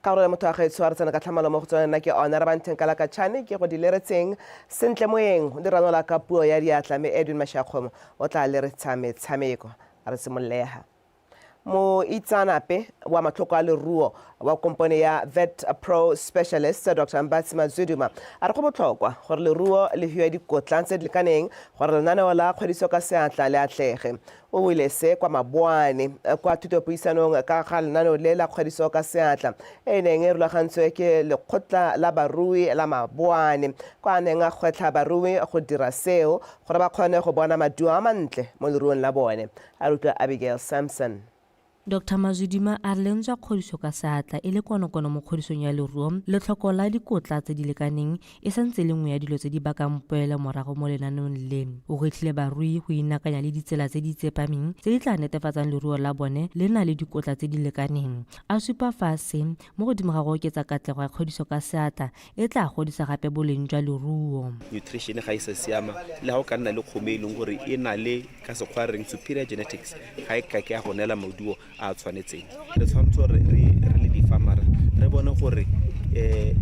Ka gore motho wa gaetsho a re tsena ka tlhamalo mo go tsone nna ke ona re bantheng ka lakatšhane ke go di leretseng sentle moeng o di ranola ka puo ya diatla mme Edwin Mashakgomo o tla leretsha metshameko. A re simololega. Moitseanape wa matlhoko a leruo wa kompone ya Vet Pro Specialist Dr Mbatsi Mazweduma a re go botlhokwa gore leruo le fiwe dikotla tse di lekaneng gore lenaneo la kgwediso ka seatla le atlege. O buile se kwa Maboane kwa thutopuisanong ka ga lenaneo le la kgwediso ka seatla e e neng e rulagantswe ke lekgotla la barui la Maboane kwa a neng a gwetlha barui go dira seo gore ba kgone go bona maduo a mantle mo leruong la bone. A re utlwa Abigail Sampson. Doctor Mazwidima a re le ntswa kgodiso ka seatla e le konokono mo kgodisong ya leruo, letlhoko la dikotla tse di lekaneng e santse e le nngwe ya dilo tse di bakang poelo morago mo lenaneong le. O gwetlhile barui go inaakanya le ditsela tse di tsepameng tse di tla netefatsang leruo la bone le na le dikotla tse di lekaneng. A supa fa se, mo godimo ga go oketsa katlego ya kgodiso ka seatla, e tla godisa gape boleng jwa leruo. Nutrition ga e sa siama, le ga o ka nna le kgomo e leng gore e na le ka sekgwa re reng superior genetics, ga e kake ya go neela maduo a a tshwanetseng. Re tshwanetse gore re le di-farmer-a re bone gore um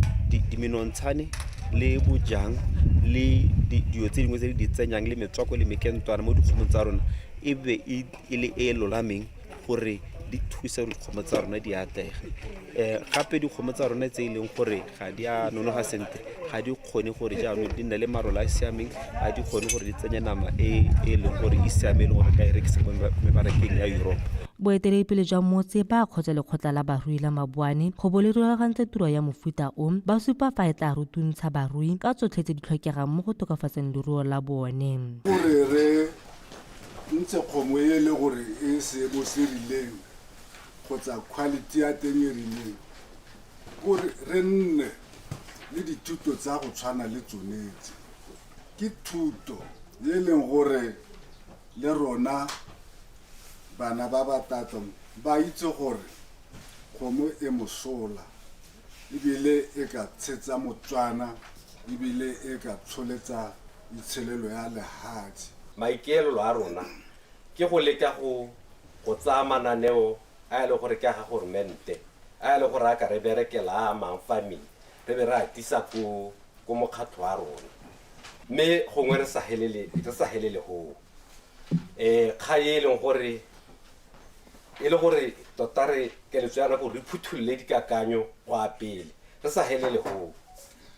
dimenontshane le bojang le dilo tse dingwe tse di di tsenyang le metswako le mekentwana mo dikgomong tsa rona e be e le e lolameng gore di thuse gore dikgomo tsa rona di atlege. Gape dikgomo tsa rona tse e leng gore ga di a nonoga sentle ga di kgone gore jaanong di nne le marole a siameng, ga di kgone gore di tsenye nama e e leng gore e siame e leng gore ka e rekisa mo mebarakeng ya Europe. Boeteledipele jwa motse ba akgotse lekgotla la barui la Maboane go bo le rulagantse tiro ya mofuta o, ba supa fa e tla rutuntsha barui ka tsotlhe tse di tlhokegang mo go tokafatseng leruo la bone. Gore re ntshe kgomo e le gore e seemo se rileng kgotsa quality ya teng e rileng, kore re nne le dithuto tsa go tshwana le tsone tse. Ke thuto e leng gore le rona bana ba ba tlatlang ba itse gore kgomo e mosola ebile e ka tshetsa Motswana ebile e ka tsholetsa itshelelo ya lehatshe. Maikaelelo a rona ke go leka go go tsaya mananeo a e leng gore ke a ga goromente, a e leng gore a ka re berekela a amang farming, re be re a tisa ko ko mokgatlho wa rona. Mme gongwe re sa helele, re sa helele hoo. Kgang e e leng gore e le gore tota re keletso ya rona ke gore re phutholole dikakanyo go ya pele, re sa helele hoo.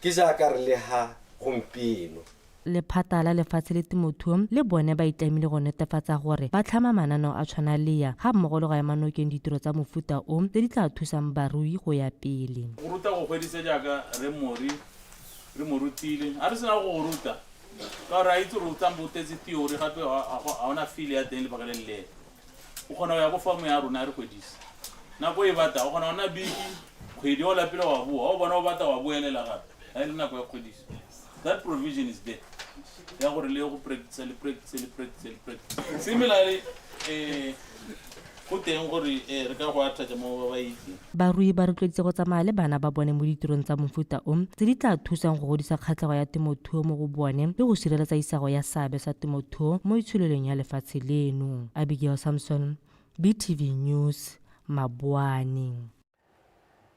Ke jaaka re le ha gompieno. Lephata la Lefatshe le Temothuo le bone ba itlamile go netefatsa gore ba tlhama mananeo a tshwana le ya, ga mmogo le go ema nokeng ditiro tsa mofuta o tse di tla thusang barui go ya pele. Go ruta go gwedisa jaaka Rre Mori re mo rutile. A re sena go go ruta ka gore a itse gore o tsambe o tetse theory gape ga ona feel ya teng lebaka le le leele. O kgona go ya ko farm ya rona re gwedisa. Nako e bata o kgona go nna biki, kgwedi o lapile wa boa, o bona o bata wa boelela gape. Ga e le nako ya kgwediso. That provision is there ya gore le go practice le practice le practice le practice. Similarly, go teng gore re ka go attach mo ba ba itseng. Barui ba rotloeditse go tsamaya le bana ba bone mo ditirong tsa mofuta o, tse di tla thusang go godisa kgatlhego ya temothuo mo go bone le go sireletsa isago ya seabe sa temothuo mo itsholelong ya lefatshe leno. Abigail Samson, BTV News, Maboane.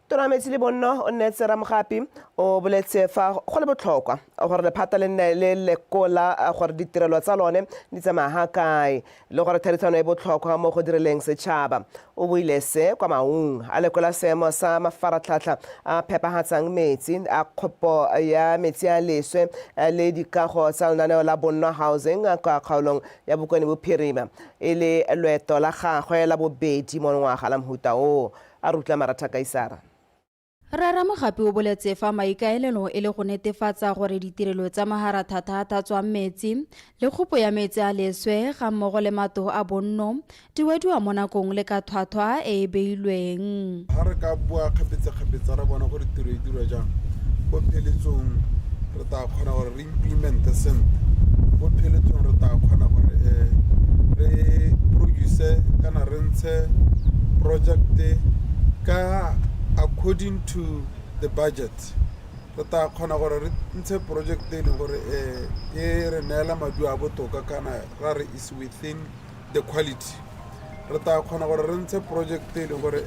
Tona Metsi le Bonno o nnetse Ramogapi o boletse fa go le botlhokwa gore lephata le nne le lekola gore ditirelo tsa lone di tsamaya ga kae le gore therisano e botlhokwa mo go direleng setšhaba. O buile se kwa Maung a lekola seemo sa mafaratlhatlha a phepagatsang metsi a kgopo ya metsi a leswe le dikago tsa lenaneo la Bonno Housing kwa kgaolong ya Bokone Bophirima e le loeto la gagwe la bobedi monongwaga la mohuta oo. A rutla Maratha Kaisara. Rre Ramogapi o boletse fa maikaelelo e le go netefatsa gore ditirelo tsa maharathata a tatswang metsi le kgopo ya metsi a leswe ga mmogo le matlo a bonno di wediwa mo nakong le ka thwathwa e e beilweng. Ga re ka boa kgapetsa-kgapetsa ra bona gore tiro e dirwa jang, ko pheletsong re tla kgona gore re implemente sentle. Ko pheletsong re tla kgona gore re produce kana re ntshe project ka according to the budget. Re tla kgona gore re ntshe project e leng gore e re neela maduo a botoka kana ra re is within the quality. Re tla kgona gore re ntshe project e leng gore.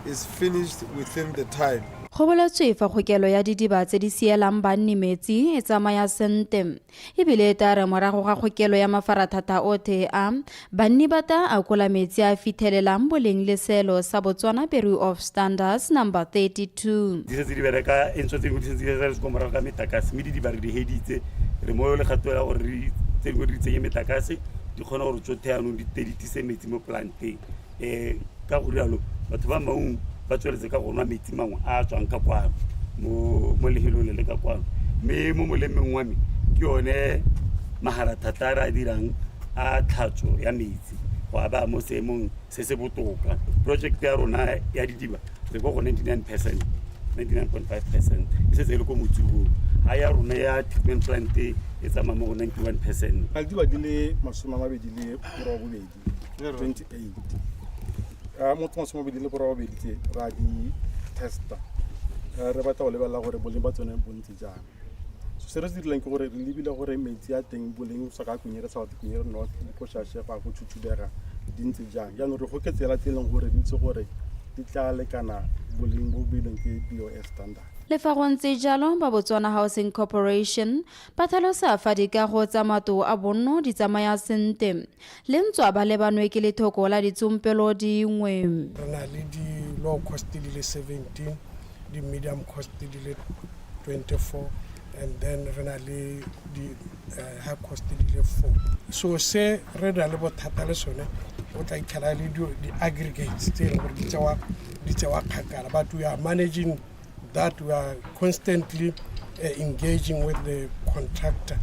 is finished within the time. Go boletswe fa kgokelo ya didiba tse di sielang banni metsi e tsamaya sente ebile e tla re morago ga kgokelo ya mafaratlhatlha othe a banni ba ta akola metsi a fitlhelelang boleng le seelo sa Botswana Bureau of Standards number 32. Di setse di bereka e ntswa tse dingwe di setse di setse ko morago ka metlakase mme didiba re di heditse re mo legato la gore re tse dingwe re di tsenye metlakase di kgona gore tsothe yanong di te di tise metsi mo planteng um ka go rialo batho ba Maung ba tsweletse ka go nwa metsi mangwe a a tswang ka kwano mo lehelong le le ka kwano mme mo molemeng wa me ke yone maharathata a re a dirang a tlhatso ya metsi go a baya mo seemong se se botoka. Project ya rona ya didiba re ko go 99%, 99.5% e setse e le ko motsubong ga ya rona ya treatment plant e tsamaya mo go 91%. Didiba di le 28, 28 mo 28 tse ra di testa, re batla go lebelela gore boleng ba tsone bo ntse jang. So se re se dirileng ke gore re lebile gore metsi a teng boleng sa ka Konyere South, Konyere North le ko Shashe go ya ko Chuchubega di ntse jang. Jaanong re goketse fela tse e leng gore di itse gore di tla lekana boleng bo beilweng ke BOS standard. Le fa go ntse jalo, ba Botswana Housing Corporation ba tlhalosa fa dikago tsa matlo a bonno di tsamaya sente le ntswa ba lebanwe ke lethoko la ditsompelo dingwe. Re na le di-low cost di le 17, di-medium cost di le 24, and then re na le di-high cost di le 4. So se re na le bothata le sone o tla itlhela le di-aggregates tse e leng gore di tsewa kgakala, but we are managing that. We are constantly engaging with the contractor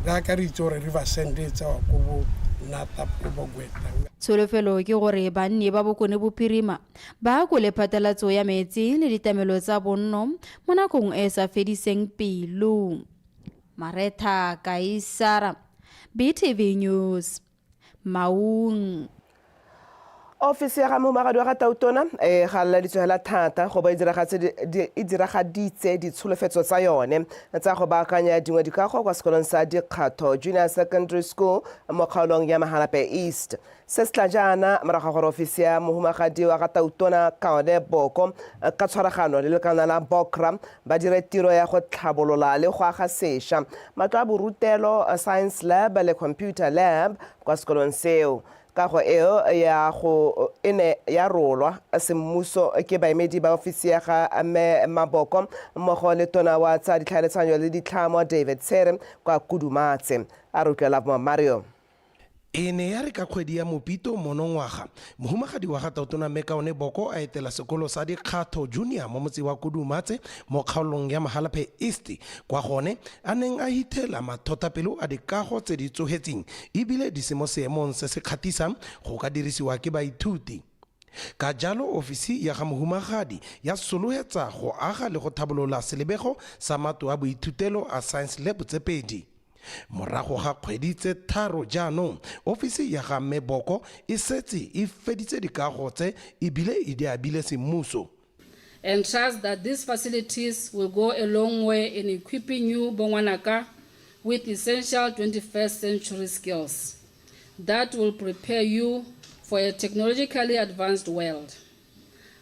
jaaka re itse gore river sand e tsewa ko bo Nata, ko bo Gweta. Tsholofelo ke gore banni ba Bokone Bophirima ba akole phatlalatso ya metsi le ditlamelo tsa bonno mo nakong e e sa fediseng pelo. Maretha Kaisara, BTV News, Maung. Ofisi ya ga mohumagadi wa ga Tautona e galaleditswe hela thata go bo e diragaditse ditsholofetso tsa yone tsa go baakanya dingwe dikago kwa sekolong sa Dikgatho Junior Secondary School mo kgaolong ya Mahalapye East. Se se tla jaana morago ga gore ofisi ya mohumagadi wa ga Tautona Kaone Boko ka tshwaragano le lekalana la Bokra ba dire tiro ya go tlhabolola le go aga sešwa matlo a borutelo, science lab le computer lab kwa sekolong seo. Kago eo ya go e ne ya rolwa semmuso ke baemedi ba ofisi ya ga Mme Maboko mmogo le tona wa tsa ditlhaeletsanyo le ditlhamo David Tshere kwa Kudumatse. A re utlwe Lovemore Mario. E ne ya re ka kgwedi ya Mopito monongwaga, mohumagadi wa ga Tautona Mme Kaone Boko a etela sekolo sa Dikgatho Junior mo motse wa Kudumatse mo kgaolong ya Mahalapye East, kwa gone a neng a hithela mathotapelo a dikago tse di tsogetseng ebile di se mo seemong se se kgatisang go ka dirisiwa ke baithuti. Ka jalo ofisi ya ga mohumagadi ya solohetsa go aga le go thabolola selebego sa matlo a boithutelo a Science Lab tse pedi. Morago ga kgwedi tse tharo jaanong, ofisi ya ga Mme Boko e setse e feditse dikago tse ebile e di abile semmuso. And trust that these facilities will go a long way in equipping you, Bongwanaka, with essential 21st century skills that will prepare you for a technologically advanced world.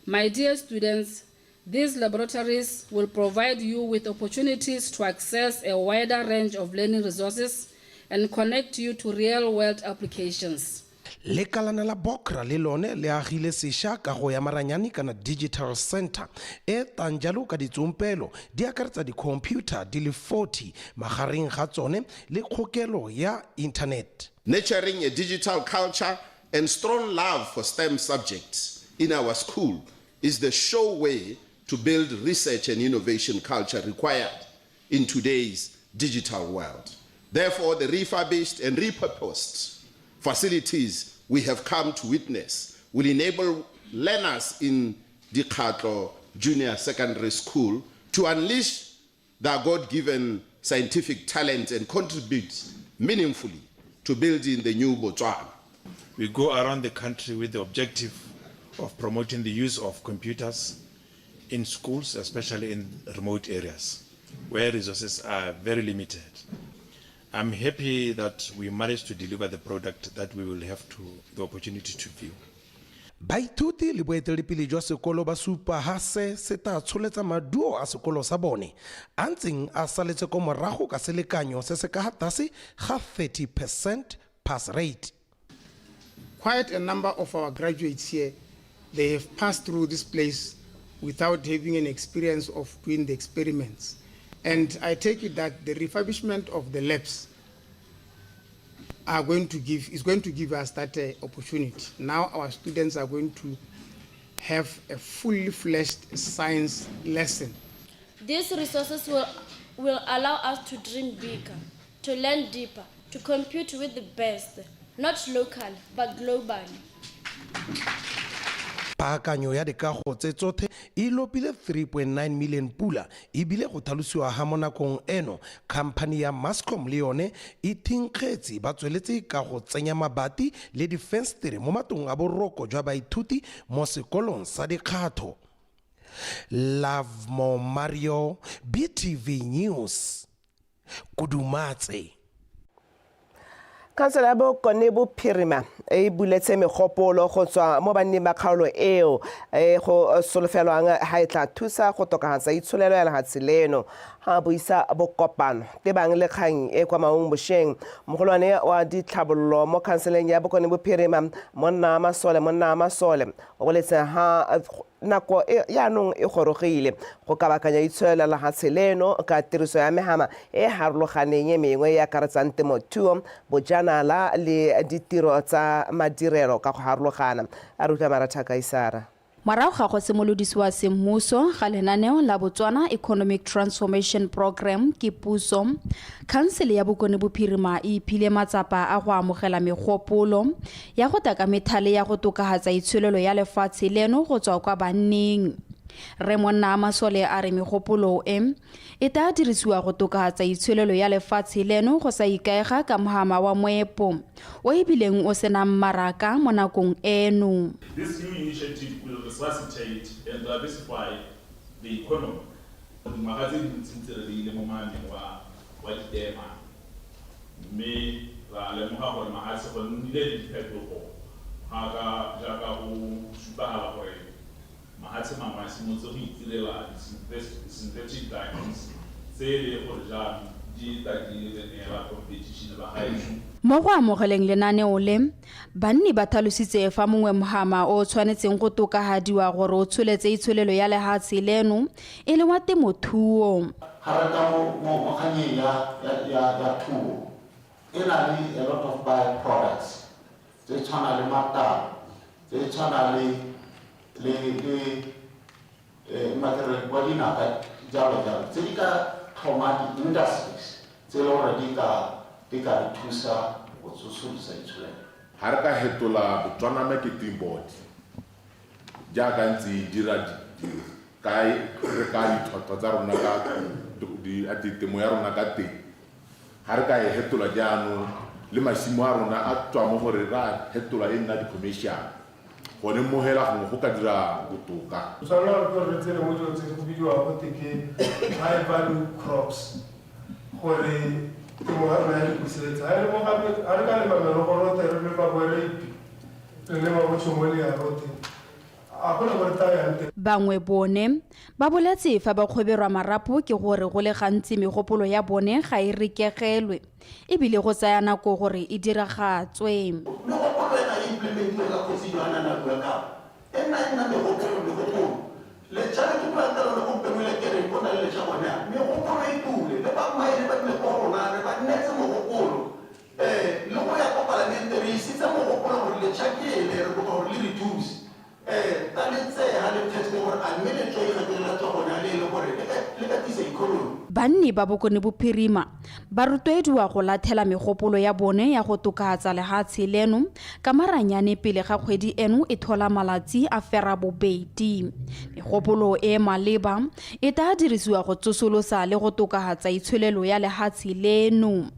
My dear students, these laboratories will provide you with opportunities to access a wider range of learning resources and connect you to real-world applications. Lekalana la Bokra le lone le agile sesha kago ya maranyane kana digital center e tang jalo ka ditsompelo di akaretsa di-computer di le 40 magareng ga tsone le kgokelo ya internet. Nurturing a digital culture and strong love for STEM subjects in our school is the sure way to build research and innovation culture required in today's digital world. Therefore, the refurbished and repurposed facilities we have come to witness will enable learners in Dikgatlo Junior Secondary School to unleash their God-given scientific talent and contribute meaningfully to building the new Botswana. We go around the country with the objective of promoting the use of computers in schools, especially in remote areas where resources are very limited. I'm happy that we managed to deliver the product that we will have the opportunity to view. Baithuti le boeteledipele jwa sekolo ba supa ha se se ta tsholetsa maduo a sekolo sa bone a ntseng a saletse ko morago ka selekanyo se se ka ha tlase ga 30 percent pass rate. Quite a number of our graduates here, they have passed through this place without having an experience of doing the experiments. And I take it that the refurbishment of the labs are going to give, is going to give us that opportunity. Now our students are going to have a fully fleshed science lesson. These resources will allow us to dream bigger, to learn deeper, to compete with the best, not locally, but globally. Paakanyo ya dikago tse tsothe e lopile 3.9 million pula ebile go tlhalosiwa ha mo nakong eno khamphani ya Mascom le yone e thinkgetse ba tsweletse ka go tsenya mabati le difenstere mo matong a boroko jwa baithuti mo sekolong sa dikgatho. Lovemore Mario, BTV News, Kudumatse. Khansele ya Bokone Bophirima e buletse megopolo go tswa mo banning ba kgaolo eo e go solofelwang ha e tla thusa go tokafatsa itsholelo ya lefatshe leno. Ga buisa bokopano tebang le kgang e kwa Maung bosheng, mogolwane wa ditlhabololo mo khanseleng ya Bokone Bophirima Monna Masole Monna Masole o boletse ha nako e yaanong e gorogile go kabakanya itsholelo lehatshe leno ka tiriso ya mehama e harologaneng e mengwe e akaretsang temothuo, bojanala le ditiro tsa madirelo ka go harologana. A re utlwa Maratha Kaisara. Morago ga go simolodisiwa semmuso ga lenaneo la Botswana Economic Transformation Programme ke puso, khansele ya Bokone Bophirima e iphile matsapa a go amogela megopolo ya go taka methale ya go tokafatsa itsholelo ya lefatshe leno go tswa kwa banning. Rre Monna Masole a re megopolo e e tla dirisiwa go tokafatsa itsholelo ya lefatshe leno go sa ikaega ka mohama wa moepo o e bileng o senang mmaraka mo nakong eno. This new initiative will resuscitate and diversify the economy. Dingwaga tse dintsi ntse re beile mo mohameng wa wa ditema mme ra lemoga gore mahatshe go nnile le diphetogo jaaka jaaka go supagala gore mahatshe mangwe a simolotse go itirela di-synthetic diamonds tse e le gore jaanong di tla di re neela competition bagaetsho. Mo go amogeleng lenaneo le, banni ba tlhalositse fa mongwe mohama o o tshwanetseng go tokahadiwa gore o tsholetse itsholelo ya lehatshe leno e le wa temothuo. Ga re tla mo kgannyeng ya thuo, e na le a lot of by-products tse tshwana le matalo, tse tshwana le makerere wa dinaka jalo jalo, tse di ka tlhoma di-industries tse e le gore di ka re thusa go tsosolosa itsholelo. Ga re ka hetola Botswana Marketing Board jaaka ntse e dira kae re ka ditlhwatlhwa tsa rona ka temo ya rona ka teng, ga re ka e hetola jaanong le masimo a rona a tswa mo gore re a hetola e nna di-commercial, gone mo hela gongwe go ka dira botoka. Tshwanela gore re tsene mo dilong tse go bidiwang gote ke high value crops, gore temo ya rona ya re busetsa. Ha e le mo gape, ha re ka lema merogo rote, re lema bo rape, re lema bo chomolia rote, a gona mo re tla yang teng. Bangwe bone ba boletse fa ba kgoberwa marapo ke gore go le gantsi megopolo ya bone ga e rekegelwe ebile go tsaya nako gore e diragatswe. Megopolo ena e implementiwe ka kgosi Johanna na bua ka e nna e nna megopolo, megopolo. Letšha le ke buang ka lone gompieno le ke reng go na le letšha gone a megopolo e tule le ba mmaene ba tlile kwa rona re ba neetse mogopolo. Le go ya kwa palamente re isitse mogopolo gore letšha ke ele re kopa gore le re thuse. Ta le tseye ha le teste gore a mme letswai ga ke le la tswa gone a le e le gore le ka tlisa economy. Banni ba Bokone Bophirima ba rotloediwa go lathela megopolo ya bone ya go tokafatsa lehatshe leno ka maranyane pele ga kgwedi eno e thola malatsi a ferabobedi. Megopolo e maleba e tla dirisiwa go tsosolosa le go tokafatsa itsholelo ya lehatshe leno.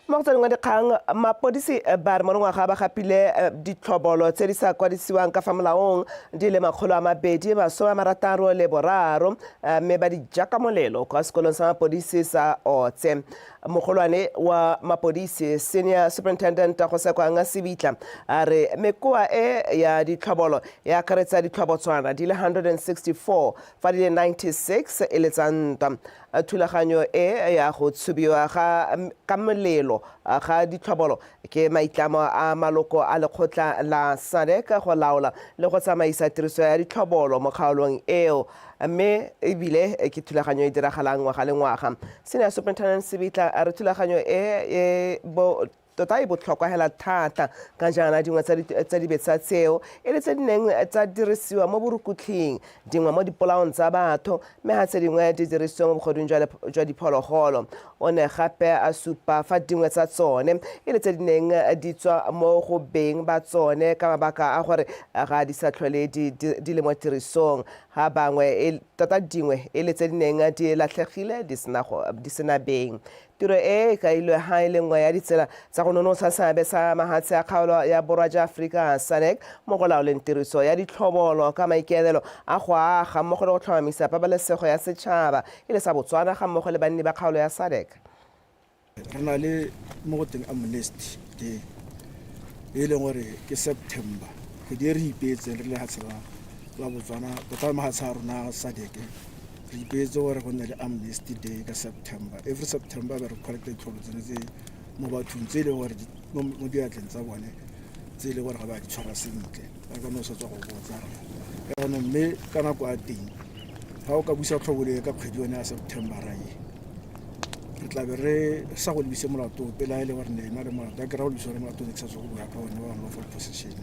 Mo go tse dingwe dikgang, mapodisi ba re monongwaga ba gapile ditlhobolo tse di sa kwadisiwang ka fa molaong di le 263 mme ba di ja ka molelo kwa sekolong sa mapodisi sa Otse. Mogolwane wa mapodisi Senior Superintendent Gosekwang Sebitla a re mekoa e ya ditlhobolo e akaretsa ditlhobotswana di le 164 fa di le 96 e le tsa ntwa. Thulaganyo e ya go tshubiwa ga ka molelo ga ditlhobolo ke maitlamo a maloko a lekgotla la SADC go laola le go tsamaisa tiriso ya ditlhobolo mo kgaolong eo, mme ebile ke thulaganyo e diragalang ngwaga le ngwaga. Senior Superintendent Sebitla a re thulaganyo e e bo tota e botlhokwa hela thata ka jaana dingwe tsa dibetsa tseo e le tse di neng tsa dirisiwa mo borukutlhing, dingwe mo dipolaong tsa batho, mme ga tse dingwe di dirisiwa mo bogodung jwa diphologolo. O ne gape a supa fa dingwe tsa tsone e le tse di neng di tswa mo go beng ba tsone ka mabaka a gore ga di sa tlhole di le mo tirisong, ga bangwe e, tota dingwe e le tse di neng di latlhegile di sena beng. Tiro e e kailwe ha e le nngwe ya ditsela tsa go nonotsha seabe sa mahatshe a kgaolo ya Borwa jwa Aforika, SADC, mo go laoleng tiriso ya ditlhobolo ka maikaelelo a go aga mmogo le go tlhomamisa pabalesego ya setšhaba e le sa Botswana ga mmogo le banni ba kgaolo ya SADC. Re na le mo go teng Amnesty Day e leng gore ke September, kgwedi e re ipeetseng re le lehatshe la Botswana, tota mahatshe a rona a SADC. Re ipeetse gore go nne le Amnesty Day ka September. Every September be re collecta ditlholo tsone tse mo bathong tse e leng gore mo diatleng tsa bone, tse e leng gore ga ba di tshwara sentle, ba ka no sa tswa go botsa jaanong. Mme ka nako ya teng ga o ka busa tlhobolo e ka kgwedi yone ya September e, re tlabe re sa go lebise molato ope, le ga e le gore ne ena le molato a kry-a go lebisa gore molato ne ke sa tswa go bua ka one wa unlawful possession.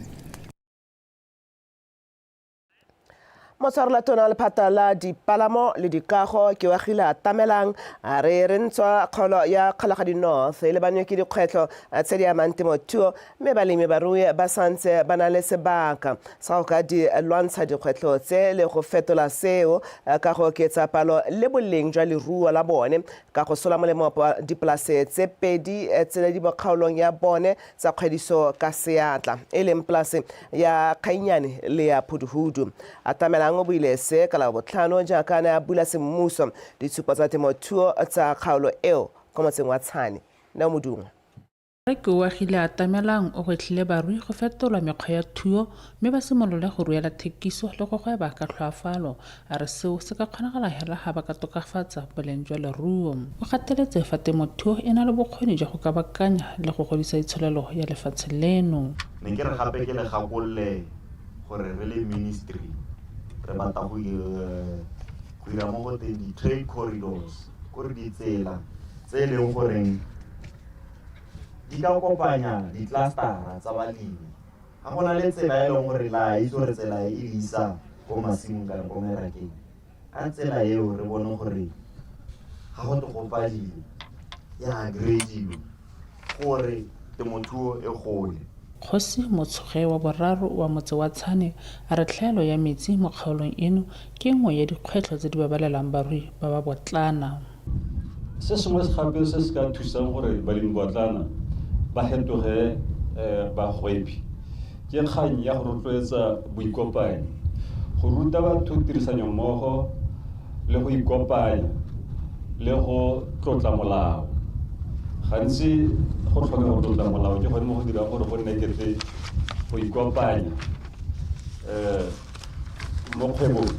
Motshwarela tona lephata la dipalamo le dikago ke wa gile Atamelang a re re ntswa kgaolo ya Kgalagadi North e lebanwe ke dikgwetlho tse di amang temothuo, mme balemi barui ba santse ba na le sebaka sa go ka di lwantsha dikgwetlho tse le go fetola seo ka go oketsa palo le boleng jwa leruo la bone ka go sola molemo dipolase tse pedi tse di mo kgaolong ya bone tsa kgwediso ka seatla, e leng polase ya Kgainyane le ya Phuduhudu. Atamelang o buile se ka Labotlhano jaaka a ne a bula semmuso ditshupo tsa temothuo tsa kgaolo eo kwa motseng wa Tshane. Neo Modungwa. Rre Keoagile Atamelang o gwetlhile barui go fetola mekgwa ya thuo mme ba simolole go ruela thekiso le go gweba ka tlhoafalo. A re seo se ka kgonagala hela ha ba ka tokafatsa boleng jwa leruo. O gateletse fa temothuo e na le bokgoni jwa go kabakanya le go godisa itsholelo ya lefatshe leno. Ne ke re gape ke le gakolole gore re le ministry re batla go dira mo go teng di-trade corridors, kore ditsela tse e leng goreng di ka kopanya di-clustera tsa balemi. Ga go na le tsela e leng gore la itse gore tsela e le isa ko masimong kana ko merakeng, ka tsela eo re bone gore ga go togofadiwe ya gradiwe gore temothuo e gole. Kgosi Motshoge wa boraro wa motse wa Tshane a re tlhaelo ya metsi mo kgaolong eno ke nngwe ya dikgwetlho tse di babalelang barui ba ba botlana. Se sengwe gape se se ka thusang gore balemi botlana ba fetoge bagwebi ke kgang ya go rotloetsa boikopanyo, go ruta batho tirisanyommogo le go ikopanya le go tlotla molao. Gantsi go tlhoka go tlotla molao ke gone mo go dirang gore go nne kete go ikopanya mo kgwebong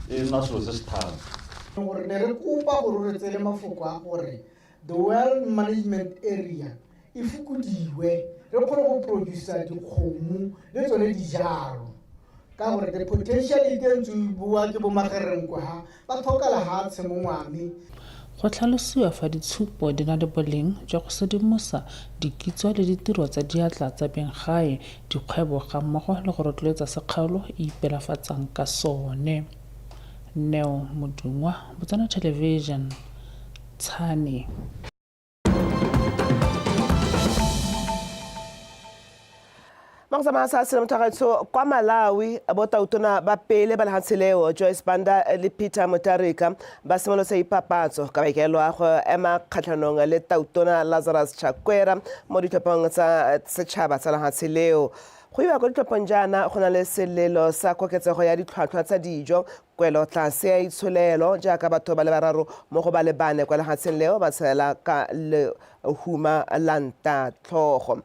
e nna selo se se thata. Gore ne re kopa gore re tsele mafoko a gore the World Management Area e fokodiwe, re kgone go producer dikgomo le tsone dijalo, ka gore the potential e ntse e bua ke bo magerenkwe ha ba tlhoka lehatshe mo ngwame. Go tlhalosiwa fa ditshupo di na le boleng jwa go sedimosa dikitso le ditiro tsa diatla tsa benggae, dikgwebo ga mmogo le go rotloetsa se kgaolo e ipelafatsang ka sone. Neo Modungwa, Botswana Television, Tshane. Magotsamaya sa sele motho kwa Malawi, botautona ba pele ba lehatshe leo Joyce Banda le Peter Mutharika ba simolotse ipapatso ka maikaelelo a go ema kgatlhanong le tautona Lazarus Chakwera mo ditlhophong tsa setšhaba tsa lehatshe leo. Go iwa ko ditlhophong jaana go na le selelo sa koketsego ya ditlhwatlhwa tsa dijo, kwelo tlase ya itsholelo jaaka batho ba le bararo mo go ba le bane kwa lehatsheng leo ba tshela ka lehuma la ntatlhogo.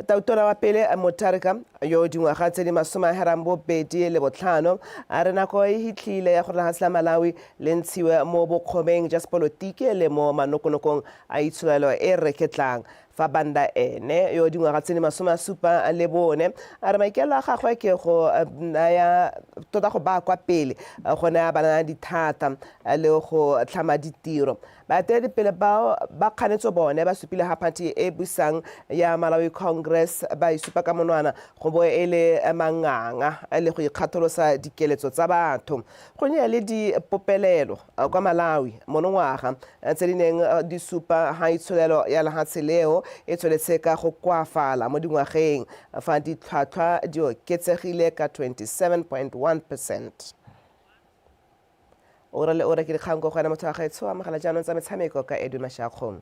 Tautona wa pele Mutharika yo dingwaga tse di 85 a re nako e hitlhile ya gore lehatshe la Malawi le ntshiwe mo bokgobeng jwa sepolotiki le mo manokonokong a itsholelo e reketlang. Fa Banda ene yo dingwaga tse di 74 a re maikaelelo a gagwe ke go naya tota go baya kwa pele go naya banana dithata le go tlhama ditiro. Baeteledipele bao ba kganetso bone ba supile ha phathi e busang ya Malawi Congress ba e supa ka monwana go bo e le manganga le go ikgatholosa dikeletso tsa batho. Go nnile le dipopelelo kwa Malawi monongwaga tse di neng di supa ha itsholelo ya lehatshe leo e tsweletse ka go koafala mo dingwageng fa ditlhwatlhwa di oketsegile ka 27.1 percent. Ura le ura ke dikgang ko go wena motho wa gaetsho, amogela jaanong tsa metshameko ka Edwin Mashakgong.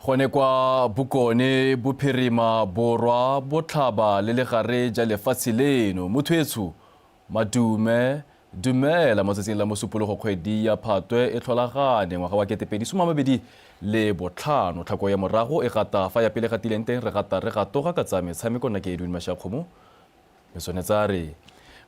Gone kwa bokone, bophirima, borwa, botlhaba le legare ja lefatshe leno. Motho etsho, madume, dumela mo tsatsing la Mosupologo kgwedi ya Phatwe e tlholagane ngwaga wa 2025. Tlhako ya morago e gata fa ya pele gatileng teng, re gata re gatoga ka tsa metshameko. Nna ke Edwin Mashakgomo. Metsone tsa re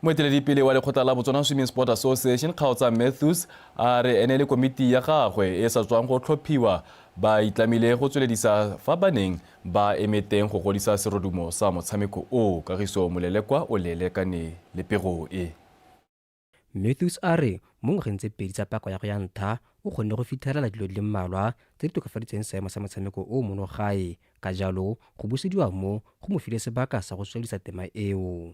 moeteledipele wa lekgotla la Botswana Swimming Sport Association Kgaotsa Matthews a re ene le komiti ya gagwe e sa tswang go tlhophiwa ba itlamile go tsweledisa fa ba neng ba eme teng go godisa serodumo sa motshameko o. Kagiso Molelekwa o leelekane le pego e. Matthews a re mo ngwageng tse pedi tsa pako ya go ya ntha o kgonne go fitlhelela dilo di le mmalwa tse di tokafaditseng seemo sa motshameko o mono gae, ka jalo go busediwa mo go mo file sebaka sa go tsweledisa tema eo.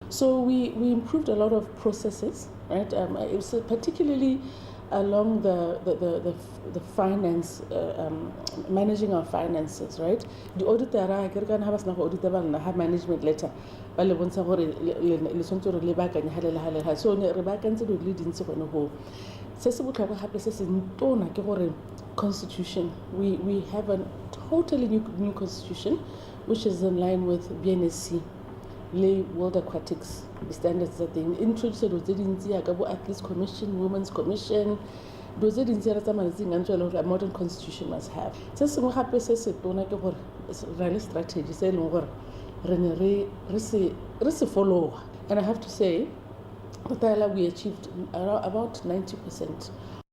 So we improved a lot of processes, right? It was particularly along the finance, managing our finances, right? The auditor, ke re kana ha ba sena go audita ba nna ha management letter, ba le bontsha gore le tshwanetse gore le baakanye ha le le ha le ha. So ne re baakantse dilo di le dintsi gone hoo. Se se botlhokwa gape se se ntona ke gore constitution, we have a totally new constitution which is in line with BNSC le World Aquatics standards tsa teng. Introduce dilo tse dintsi yaka bo Athletes Commission, Women's Commission, dilo tse dintsi re tsa malatsing a ntse gore a modern constitution must have. Se sengwe gape se se tona ke gore re le strategy se e leng gore re ne re se followa, and I have to say tota hela we achieved about 90%.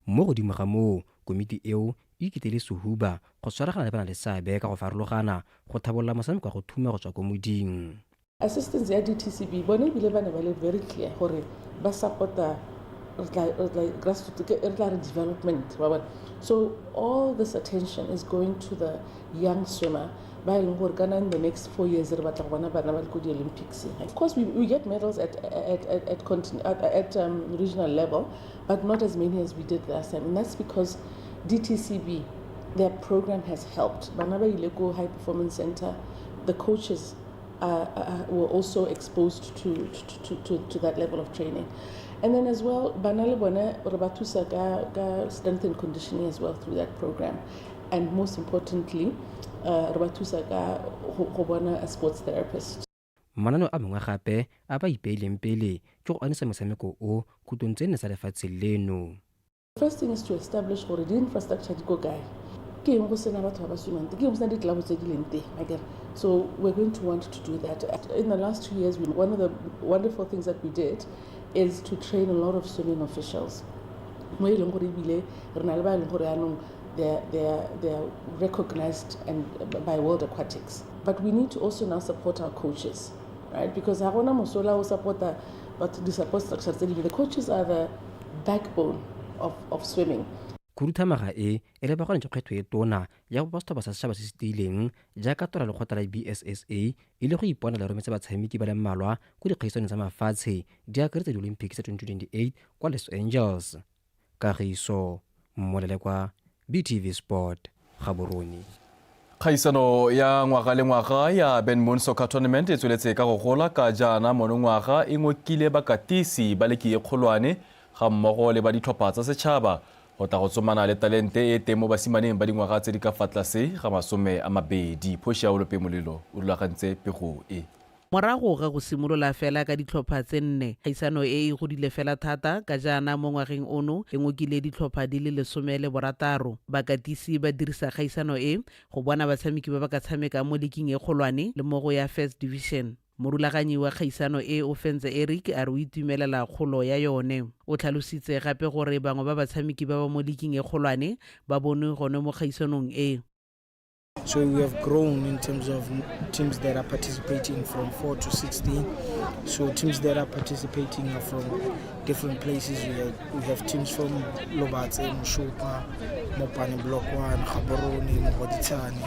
Mo godimo ga moo, komiti eo e iketele sehuba go tshwaragana le bana le seabe ka go farologana go tlhabolola motshameko wa go thuma go tswa ko moding. Assistance ya DTCB bone ebile ba ne ba le very clear gore ba support-a re tla grassroots, re tla re development wa bona. So all this attention is going to the young swimmer ba e leng gore kana in the next 4 years re batla go bona bana ba le ko di-Olympics. Of course we get medals at regional level, but not as many as we did last time, and that's because DTCB, their program has helped. Bana ba ile ko high performance center, the coaches were also exposed to that level of training. And then as well, bana le bone re ba thusa ka strength and conditioning as well through that program. And most importantly, re ba thusa ka go bona a sports therapist. Mananeo a mangwe gape a ba ipeileng pele ke go anisa motshameko o khutlong tse nne tsa lefatshe leno. First thing is to establish gore di-infrastructure di ko kae. Ke eng go sena batho ba ba swimang teng? Ke eng go sena di-club tse di leng teng? Akere? So we're going to want to do that. In the last 2 years, one of the wonderful things that we did is to train a lot of swimming officials. Mo e leng gore ebile re na le ba e leng gore yaanong they're recognized and by World Aquatics. But we need to also now support our coaches, right? Because ha gona mosola o support-a but the support structure tse dingwe. The coaches are the backbone of swimming. Khuduthamaga e e lebagane ke kgwetlho e tona ya go bopa setlhopha sa setšhaba se se tiileng jaaka tora lekgotla la BSSA e le go ipona le rometse batshameki ba le mmalwa ko dikgaisanong tsa mafatshe di akaretsa di-Olympics tsa 2028 kwa Los Angeles. Kagiso Mmolele kwa BTV Sport, Gaborone. Kgaisano ya ngwaga le ngwaga ya Ben Moon Soccer Tournament e tsweletse ka go gola ka jaana monongwaga e ngokile bakatisi ba leki e kgolwane ga mmogo le ba ditlhopha tsa setšhaba go tla go tsomana le talente e teng mo basimaneng ba dingwaga tse di ka fa tlase ga 20. Phoši ya Olope Molelo o rulagantse pego e. Morago ga go simolola fela ka ditlhopha tse 4, kgaisano e e godile fela thata ka jaana mo ngwageng ono e ngokile ditlhopha di le 16. Bakatisi ba dirisa kgaisano e go bona batshameki ba ba ka tshamekang mo liking e kgolwane le mo go ya First Division. Morulaganyi wa kgaisano e o fentse Eric a re o itumelela kgolo ya yone. O tlhalositse gape gore bangwe ba batshameki ba ba mo liking e kgolwane ba bonwe gone mo kgaisanong e. So we have grown in terms of teams that are participating from 4 to 16. So teams that are participating are from different places. We have teams from Lobatse, Moshupa, Mopani Block 1, Gaborone, Mogoditshane.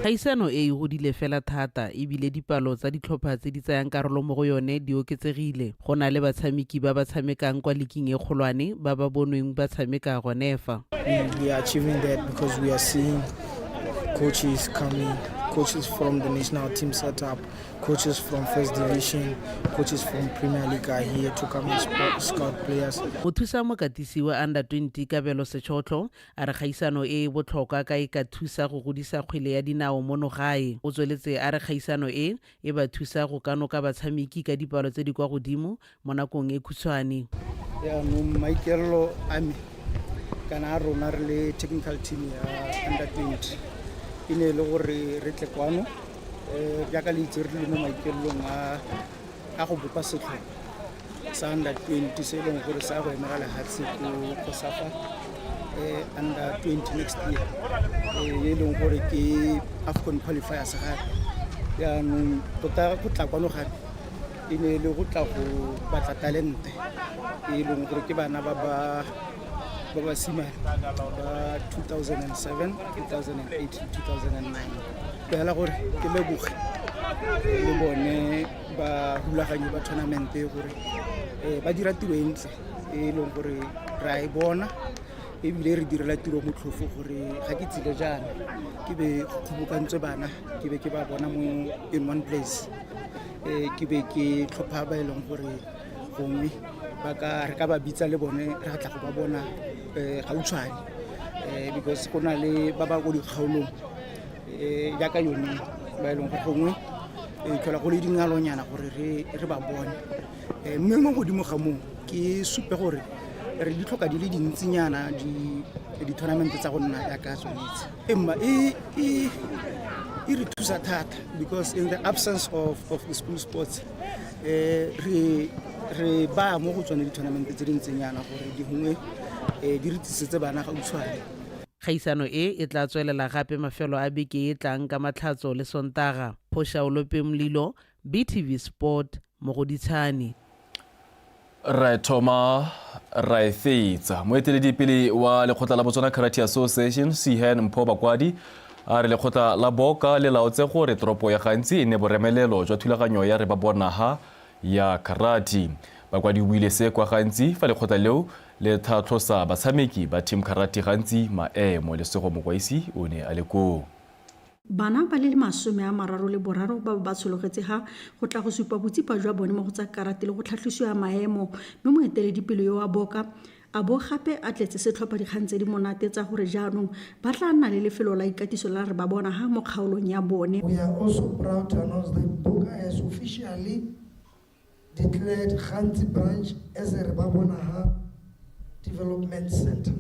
Kgaisano e e godile fela thata ebile dipalo tsa ditlhopha tse di tsayang karolo mo go yone di oketsegile. Go na le batshameki ba ba tshamekang kwa liking e kgolwane ba ba bonweng ba tshameka gone fa. We are achieving that because we are seeing coaches coming, coaches from the national team setup, coaches from First Division, coaches from Premier League are here to come and scout players. Mothusa mokatisi wa under 20 Kabelo Sechotlo a re kgaisano e botlhokwa ka e ka thusa go godisa kgwele ya dinao mono gae. O tsweletse a re kgaisano e e ba thusa go kanoka batshameki ka dipalo tse di kwa godimo mo nakong e khutshwane. Yaanong maikaelelo a me kana a rona re le technical team ya under 20 e ne e le gore re tle kwano jaaka le itse re le mo maikaelelong a go bopa setlhopha sa under 20 se e leng gore sa go emela lehatshe ko COSAFA under 20 next year e leng gore ke AFCON qualifiers gape. Jaanong tota go tla kwano gape e ne e le go tla go batla talente e leng gore ke bana ba ba basimane ba 2007, 2008, 2009. Fela gore ke leboge le bone ba rulaganyi ba tournament e gore ba dira tiro e ntle e leng gore re a e bona ebile re direla tiro motlhofo gore ga ke tsile jaana ke be go kgobokantswe bana ke be ke ba bona mo in one place ke be ke tlhopha ba e leng gore gongwe re ka ba bitsa le bone re tla go ba bona gautshwane because go na le ba ba ko dikgaolong jaaka yone ba e leng gore gongwe tlhola go le dingalonyana gore re ba bone mme mo godimo ga moo ke supe gore re di tlhoka di le dintsinyana di-tournament tsa go nna jaaka tsone tse. Emma e re thusa thata because in the absence of the school sports re ba mo go tsone di-tournament tse di ntseng yana gore di gongwe di re tlisetse bana gautshwane. Kgaisano e e tla tswelela gape mafelo a beke e tlang ka Matlhatso le Sontaga. Phosha Olope Molilo, BTV Sport, Mogoditshane. Ra thoma ra e fetsa. Moeteledipele wa lekgotla la Botswana Karate Association Sihen Mpho Bakwadi a re lekgotla la Boka le laotse gore toropo ya Gantsi e nne boremelelo jwa thulaganyo ya re ba bonaga ya karate. Bakwadi o buile se kwa Gantsi fa lekgotla leo le tlhatlhosa batshameki ba team karate Gantsi maemo. Lesego Mokwaisi o ne a le koo. Bana ba le 33 ba ba tshologetse ga go tla go supa botsipa jwa bone mo go tsa karate le go tlhatlhosiwa maemo mme moeteledipele yo wa Boka a bo gape a tletse setlhopha dikgang tse di monate tsa gore jaanong ba tla nna le lefelo la ikatiso la re ba bona ga mo kgaolong ya bone. We are also proud to announce that Boka has officially declared Gantsi branch as a Rebabonaha Development Center.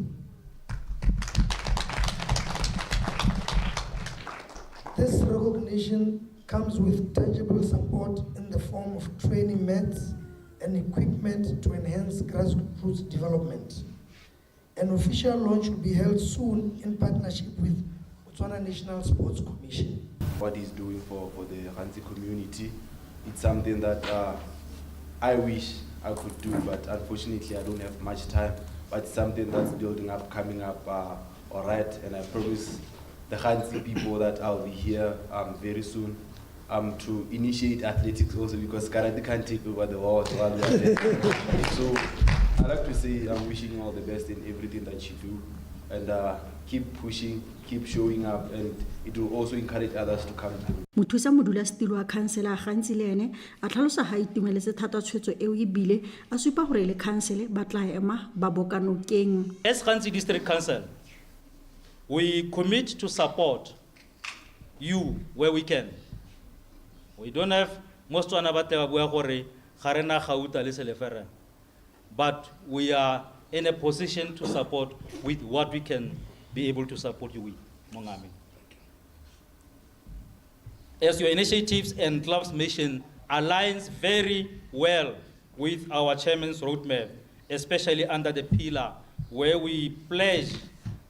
This recognition comes with tangible support in the form of training mats and equipment to enhance grassroots development. An official launch will be held soon in partnership with Botswana National Sports Commission. What he's doing for the Gantsi community, it's something that I wish I could do, but unfortunately I don't have much time. But it's something that's building up, coming up, all right. And I promise the Gantsi people that I'll be here very soon to initiate athletics also, because karate can't take over the world while we are there. So I like to say I'm wishing you all the best in everything that you do, and Keep pushing, keep showing up, and it will also encourage others to come through. Mothusa modulasetilo wa khansele a Gantsi le ene a tlhalosa ha a itumeletse thata tshwetso eo e bile a supa gore e le khansele ba tla ema ba boka nokeng. As Gantsi District Council, we commit to support you where we can. We don't have, mo Setswana ba tle ba bua gore ga re na gauta le selefere, but we are in a position to support with what we can be able to support you with, Mongami. As your initiatives and club's mission aligns very well with our chairman's roadmap, especially under the pillar where we pledge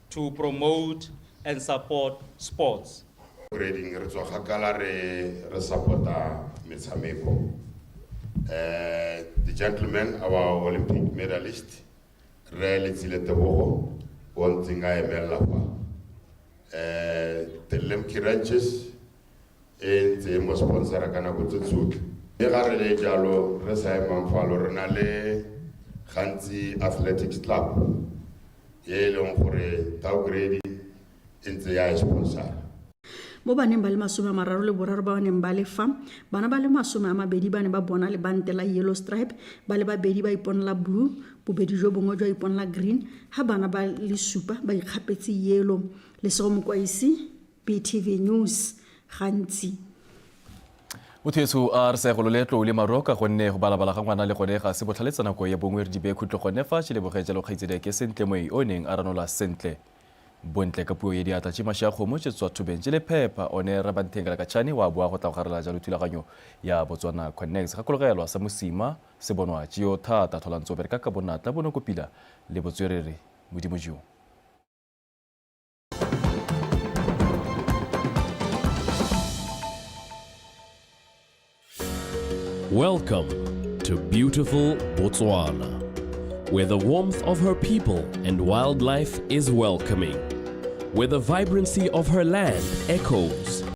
to promote and support sports. Grading re tswa kgakala re re support-a metshameko. The gentleman, our Olympic medalist, Rre Letsile Tebogo, o ntseng a emelela fa. The Lemke Ranches e ntse e mo sponsora ka nako tse tsotlhe. Mme ga re le jalo re sa emang falo re na le Gantsi Athletics Club e e leng gore Tau Grady e ntse ya e sponsora. Mo baneng ba le 33 ba ba neng ba le fa, bana ba le 20 ba ne ba bona lebante la yellow stripe, ba le babedi ba iponela blue, bobedi jo bongwe jwa iponela green, ha bana ba le supa ba ikgapetse yellow. Lesego Mokwaisi, BTV News, Gantsi. Motho etsho a re sa golole tlou le maro ka gonne go balabala ga ngwana le gone ga se botlhale tsa nako ya bongwe re di beye khutlo gone fa tše leboge jalo kgaitsedi ke sentle moe o neng a ranola sentle bontle ka puo ye diatla tše maši a kgomo tše tswa thobeng tše le phepa one Rabantheng Rakatšhane wa boa go tla go garela jalo thulaganyo ya Botswana Connects. Gakologelwa sa mosima se bonwa tšeo thata tlholantso bereka ka bonatla bonokopila le botswerere Modimo jo. Welcome to beautiful Botswana, where the warmth of her people and wildlife is welcoming, where the vibrancy of her land echoes